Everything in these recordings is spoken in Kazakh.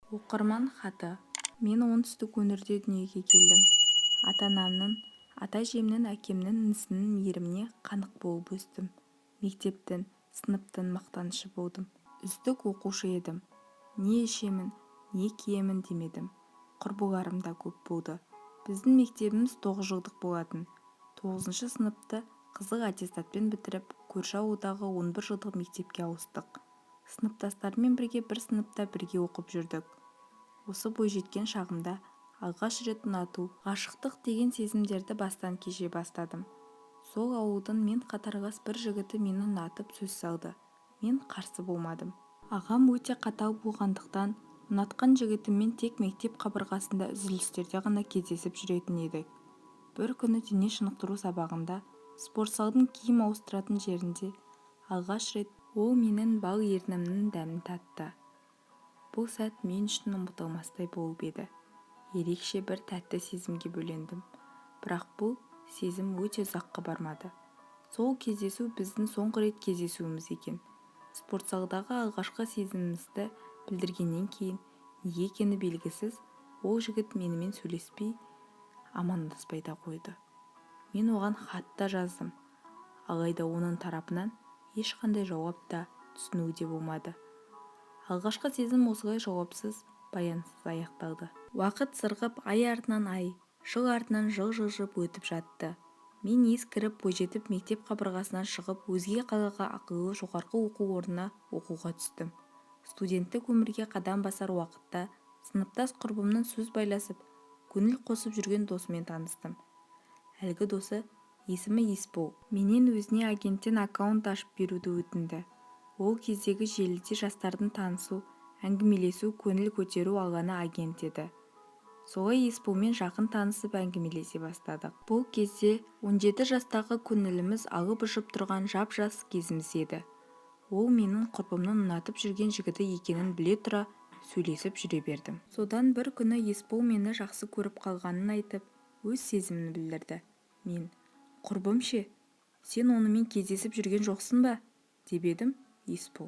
Оқырман хаты. Мен оңтүстік өңірде дүниеге келдім. Ата-анамның, ата-әжемнің, әкемнің інісінің мейіріміне қанық болып өстім. Мектептің, сыныптың мақтанышы болдым. Үздік оқушы едім. Не ішемін, не киемін демедім. Құрбыларым да көп болды. Біздің мектебіміз 9 жылдық болатын. Тоғызыншы сыныпты қызыл аттестатпен бітіріп, көрші ауылдағы 11 жылдық мектепке ауыстық. Сыныптастарыммен бірге бір сыныпта бірге оқып жүрдік. Осы бойжеткен шағымда алғаш рет ұнату, ғашықтық деген сезімдерді бастан кеше бастадым. Сол ауылдың мен қатарлас бір жігіті мені ұнатып сөз салды. Мен қарсы болмадым. Ағам өте қатал болғандықтан, ұнатқан жігітіммен тек мектеп қабырғасында үзілістерде ғана кездесіп жүретін едік. Бір күні дене шынықтыру сабағында спортзалдың киім ауыстыратын жерінде алғаш рет ол менің бал ернімнің дәмін татты. Бұл сәт мен үшін ұмытылмастай болып еді. Ерекше бір тәтті сезімге бөлендім. Бірақ бұл сезім өте ұзаққа бармады. Сол кездесу біздің соңғы рет кездесуіміз екен. Спортзалдағы алғашқы сезімімізді білдіргеннен кейін, неге екені белгісіз, ол жігіт менімен сөйлеспей, амандаспай да қойды. Мен оған хат та жаздым. Алайда оның тарапынан ешқандай жауап та, түсіну де болмады. Алғашқы сезім осылай жауапсыз, баянсыз аяқталды. Уақыт сырғып, ай артынан ай, жыл артынан жыл жылжып өтіп жатты. Мен ескіріп, бойжетіп, мектеп қабырғасынан шығып, өзге қалаға, ақылы жоғарғы оқу орнына оқуға түстім. Студенттік өмірге қадам басар уақытта сыныптас құрбымның сөз байласып, көңіл қосып жүрген досымен таныстым. Әлгі досы есімі Есбол. Менен өзіне агенттен аккаунт ашып беруді өтінді. Ол кездегі желіде жастардың танысу, әңгімелесу, көңіл көтеру алаңы агент еді. Солай Есболмен жақын танысып, әңгімелесе бастадық. Бұл кезде 17 жастағы көңіліміз алып-ұшып тұрған жап-жас кезіміз еді. Ол менің құрбымның ұнатып жүрген жігіті екенін біле тұра, сөйлесіп жүре бердім. Содан бір күні Есбол мені жақсы көріп қалғанын айтып, өз сезімін білдірді. Мен: «Құрбым ше, сен онымен кездесіп жүрген жоқсың ба?» – деп едім, Есбол: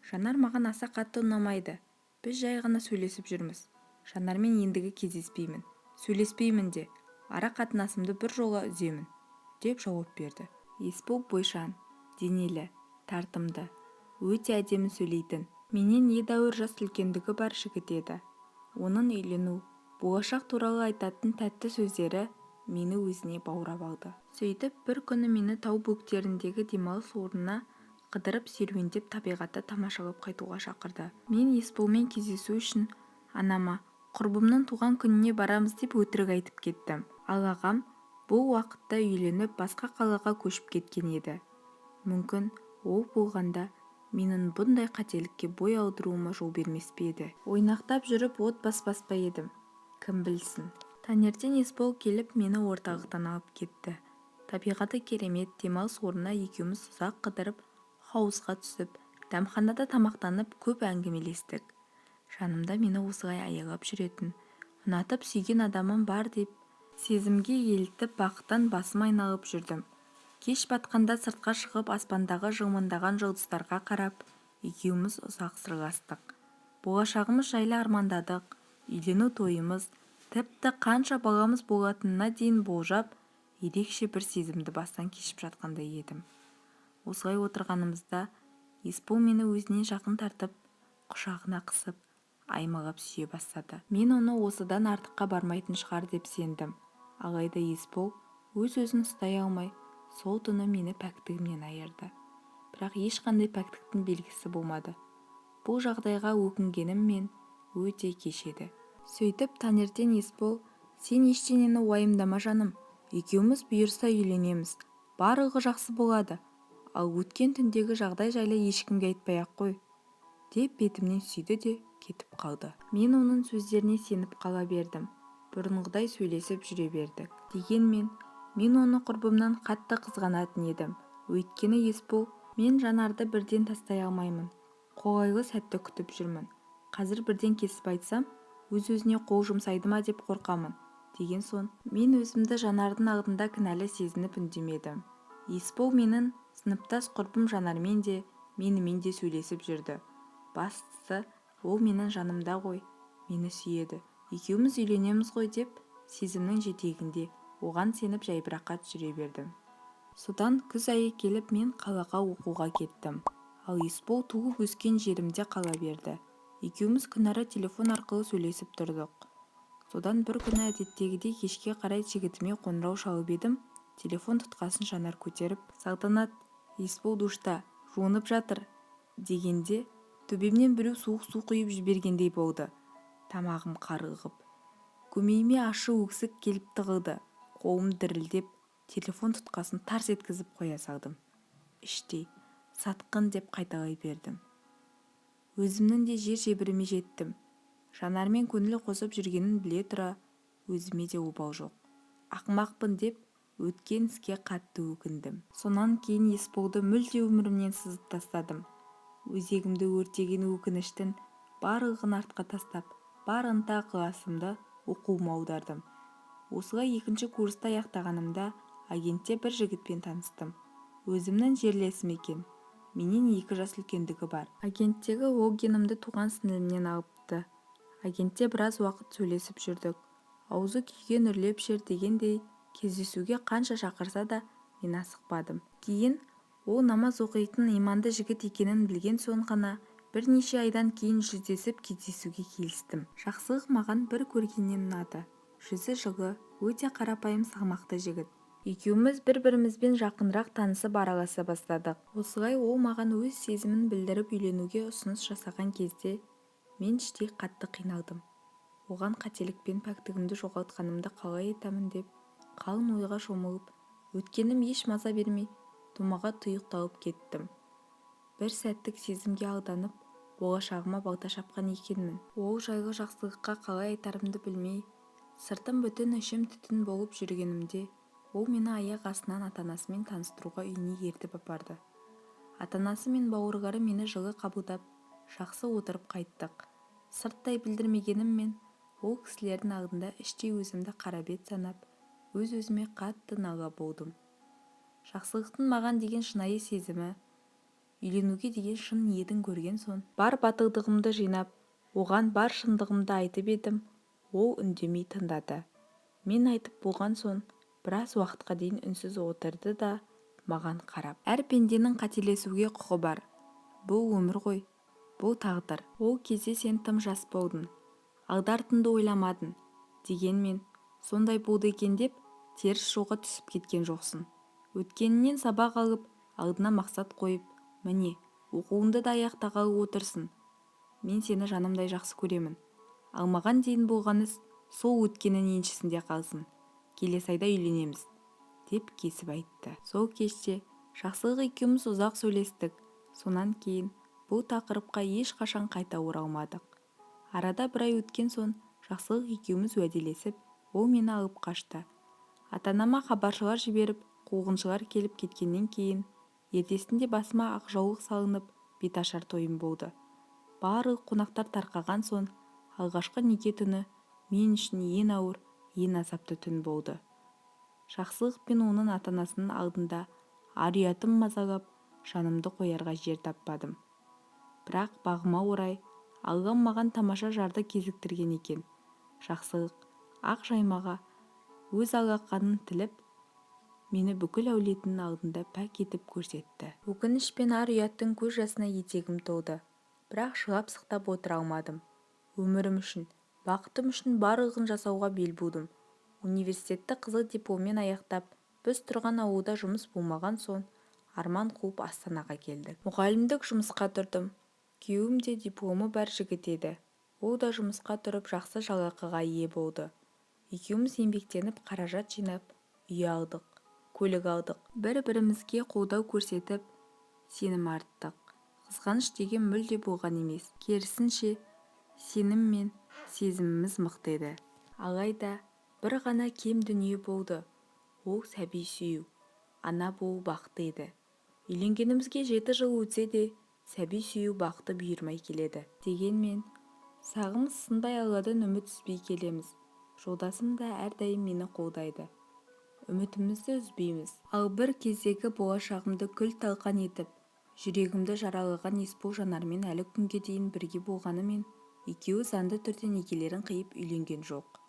«Жанар маған аса қатты ұнамайды. Біз жай ғана сөйлесіп жүрміз. Жанармен ендігі кездеспеймін, сөйлеспеймін де, ара қатынасымды біржола үземін», – деп жауап берді. Есбол бойшаң, денелі, тартымды, өте әдемі сөйлейтін, менен едәуір жас үлкендігі бар жігіт еді. Оның үйлену, болашақ туралы айтатын тәтті сөздері мені өзіне баурап алды. Сөйтіп бір күні мені тау бөктеріндегі демалыс орнына қыдырып, серуендеп, табиғатты тамашалап қайтуға шақырды. Мен Есболмен кездесу үшін анама құрбымның туған күніне барамыз деп өтірік айтып кеттім. Ал ағам бұл уақытта үйленіп, басқа қалаға көшіп кеткен еді. Мүмкін, ол болғанда менің бұндай қателікке бой алдыруыма жол бермес пе еді? Ойнақтап жүріп от баспас па едім, кім білсін. Таңертең Есбол келіп, мені орталықтан алып кетті. Табиғаты керемет демалыс орнына екеуміз ұзақ қыдырып, хауызға түсіп, дәмханада тамақтанып, көп әңгімелестік. Жанымда мені осылай аялап жүретін, ұнатып сүйген адамым бар деп сезімге елітіп, бақыттан басым айналып жүрдім. Кеш батқанда сыртқа шығып, аспандағы жылмыңдаған жұлдыздарға қарап, екеуміз ұзақ сырластық. Болашағымыз жайлы армандадық. Үйлену тойымыз, тіпті қанша баламыз болатынына дейін болжап, ерекше бір сезімді бастан кешіп жатқандай едім. Осылай отырғанымызда Есбол мені өзіне жақын тартып, құшағына қысып, аймалап сүйе бастады. Мен оны осыдан артыққа бармайтын шығар деп сендім. Алайда Есбол өз-өзін ұстай алмай, сол түні мені пәктігімнен айырды. Бірақ ешқандай пәктіктің белгісі болмады. Бұл жағдайға өкінгенім мен өте кеш еді. Сөйтіп таңертең Есбол: «Сен ештеңені уайымдама, жаным, екеуміз бұйырса үйленеміз, барлығы жақсы болады. Ал өткен түндегі жағдай жайлы ешкімге айтпай-ақ қой», – деп бетімнен сүйді де кетіп қалды. Мен оның сөздеріне сеніп қала бердім. Бұрынғыдай сөйлесіп жүре бердік. Дегенмен мен оны құрбымнан қатты қызғанатын едім. Өйткені Есбол: «Мен Жанарды бірден тастай алмаймын, қолайлы сәтті күтіп жүрмін. Қазір бірден кесіп айтсам, өз-өзіне қол жұмсайды ма деп қорқамын», – деген соң, мен өзімді Жанардың алдында кінәлі сезініп үндемедім. Есбол менің сыныптас құрбым Жанармен де, менімен де сөйлесіп жүрді. Бастысы, ол менің жанымда ғой. Мені сүйеді, екеуміз үйленеміз ғой деп сезімнің жетегінде оған сеніп жайбарақат жүре бердім. Содан күз айы келіп, мен қалаға оқуға кеттім. Ал Есбол туып өскен жерімде қала берді. Екеуміз күнара телефон арқылы сөйлесіп тұрдық. Содан бір күні әдеттегідей кешке қарай жігітіме қоңырау шалып едім, телефон тұтқасын Жанар көтеріп, "Салтанат, Есбол душта, жуынып жатыр", дегенде төбемнен біреу суық су құйып жібергендей болды. Тамағым қарлығып, көмейіме ащы өксік келіп тығылды. Қолым дірілдеп, телефон тұтқасын тарс еткізіп қоя салдым. Іштей "сатқын" деп қайталай бердім. Өзімнің де жер-жебіріме жеттім. Жанармен көңіл қосып жүргенін біле тұра, өзіме де обал жоқ. Ақымақпын деп өткен іске қатты өкіндім. Сонан кейін Есболды мүлде өмірімнен сызып тастадым. Өзегімді өртеген өкініштің барлығын артқа тастап, бар ынта-ықыласымды оқуыма аудардым. Осылай екінші курсты аяқтағанымда агентте бір жігітпен таныстым. Өзімнің жерлесім екен. Менен 2 жас үлкендігі бар. Агенттегі логинімді туған сіңлімнен алыпты. Агентте біраз уақыт сөйлесіп жүрдік. Аузы күйген үрлеп ішер дегендей, кездесуге қанша шақырса да, мен асықпадым. Кейін ол намаз оқитын иманды жігіт екенін білген соң ғана бірнеше айдан кейін жүздесіп кездесуге келістім. Жақсылық маған бір көргеннен ұнады. Жүзі жылы, өте қарапайым, салмақты жігіт. Екеуміз бір-бірімізбен жақынырақ танысып, араласа бастадық. Осылай ол маған өз сезімін білдіріп, үйленуге ұсыныс жасаған кезде мен іштей қатты қиналдым. Оған қателікпен пәктігімді жоғалтқанымды қалай айтамын деп қалың ойға шомылып, өткенім еш маза бермей, томаға тұйықталып кеттім. Бір сәттік сезімге алданып, болашағыма балта шапқан екенмін. Ол жайлы Жақсылыққа қалай айтарымды білмей, сыртым бүтін, ішім түтін болып жүргенімде ол мені аяқ астынан ата-анасымен таныстыруға үйіне ертіп апарды. Ата-анасы мен бауырлары мені жылы қабылдап, жақсы отырып қайттық. Сырттай білдірмегеніммен, ол кісілердің алдында іштей өзімді қарабет санап, өз-өзіме қатты нала болдым. Жақсылықтың маған деген шынайы сезімі, үйленуге деген шын ниетін көрген соң, бар батылдығымды жинап, оған бар шындығымды айтып едім, ол үндемей тыңдады. Мен айтып болған соң, біраз уақытқа дейін үнсіз отырды да, маған қарап: "Әр пенденің қателесуге құқы бар. Бұл өмір ғой, бұл тағдыр. Ол кезде сен тым жас болдың, алды-артыңды ойламадың. Дегенмен, сондай болды екен деп теріс жолға түсіп кеткен жоқсың. Өткенінен сабақ алып, алдына мақсат қойып, міне, оқуыңды да аяқтағалы отырсың. Мен сені жанымдай жақсы көремін. Ал маған дейін болған іс сол өткеннің еншісінде қалсын. Келесі айда үйленеміз", – деп кесіп айтты. Сол кеште Жақсылық екеуміз ұзақ сөйлестік. Сонан кейін бұл тақырыпқа ешқашан қайта оралмадық. Арада бір ай өткен соң Жақсылық екеуміз уәделесіп, ол мені алып қашты. Ата-анама хабаршылар жіберіп, қуғыншылар келіп кеткеннен кейін ертесінде басыма ақ жаулық салынып, беташар тойым болды. Барлық қонақтар тарқаған соң алғашқы неке түні мен үшін ең ауыр, ең азапты түн болды. Жақсылық пен оның ата-анасының алдында ар-ұятым мазалап, жанымды қоярға жер таппадым. Бірақ бағыма орай Аллам маған тамаша жарды кезіктірген екен. Жақсылық ақ жаймаға өз алақанын тіліп, мені бүкіл әулетінің алдында пәк етіп көрсетті. Өкініш пен ар-ұяттың көз жасына етегім толды. Бірақ жылап-сықтап отыра алмадым. Өмірім үшін, бақытым үшін барлығын жасауға бел будым. Университетті қызыл дипломмен аяқтап, біз тұрған ауылда жұмыс болмаған соң, арман қуып Астанаға келдік. Мұғалімдік жұмысқа тұрдым. Күйеуім де дипломы бар жігіт еді. Ол да жұмысқа тұрып, жақсы жалақыға ие болды. Екеуміз еңбектеніп қаражат жинап, үй алдық, көлік алдық. Бір-бірімізге қолдау көрсетіп, сенім арттық. Қызғаныш деген мүлде болған емес. Керісінше, сенім мен сезіміміз мықты еді. Алайда бір ғана кем дүние болды. Ол сәби сүю, ана болу бақыты еді. Үйленгенімізге 7 жыл өтсе де, сәби сүю бақыты бұйырмай келеді. Дегенмен, сағымыз сынбай, Алладан үміт үзбей келеміз. Жолдасым да әрдайым мені қолдайды. Үмітімізді үзбейміз. Ал бір кездегі болашағымды күл-талқан етіп, жүрегімді жаралаған Есбол Жанармен әлі күнге дейін бірге болғанымен, Екеуі заңды түрде некелерін қиып үйленген жоқ.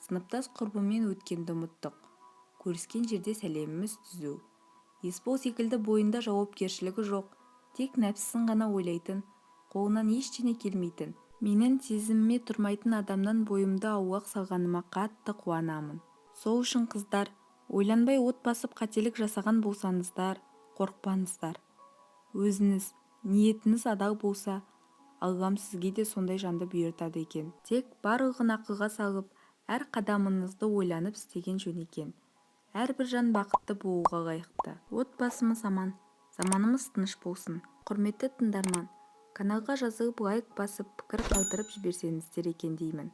Сыныптас құрбыммен өткенді ұмыттық. Көріскен жерде сәлеміміз түзу. Есбол секілді бойында жауапкершілігі жоқ, тек нәпсісін ғана ойлайтын, қолынан ештеңе келмейтін, менің сезіміме тұрмайтын адамнан бойымды аулақ салғаныма қатты қуанамын. Сол үшін, қыздар, ойланбай от басып қателік жасаған болсаңыздар, қорықпаңыздар. Өзіңіз, ниетіңіз адал болса, Аллам сізге де сондай жанды бұйыртады екен. Тек барлығын ақылға салып, әр қадамыңызды ойланып істеген жөн екен. Әрбір жан бақытты болуға лайықты. Отбасымыз аман, заманымыз тыныш болсын. Құрметті тыңдарман, каналға жазылып, лайк басып, пікір қалдырып жіберсеңіздер екен деймін.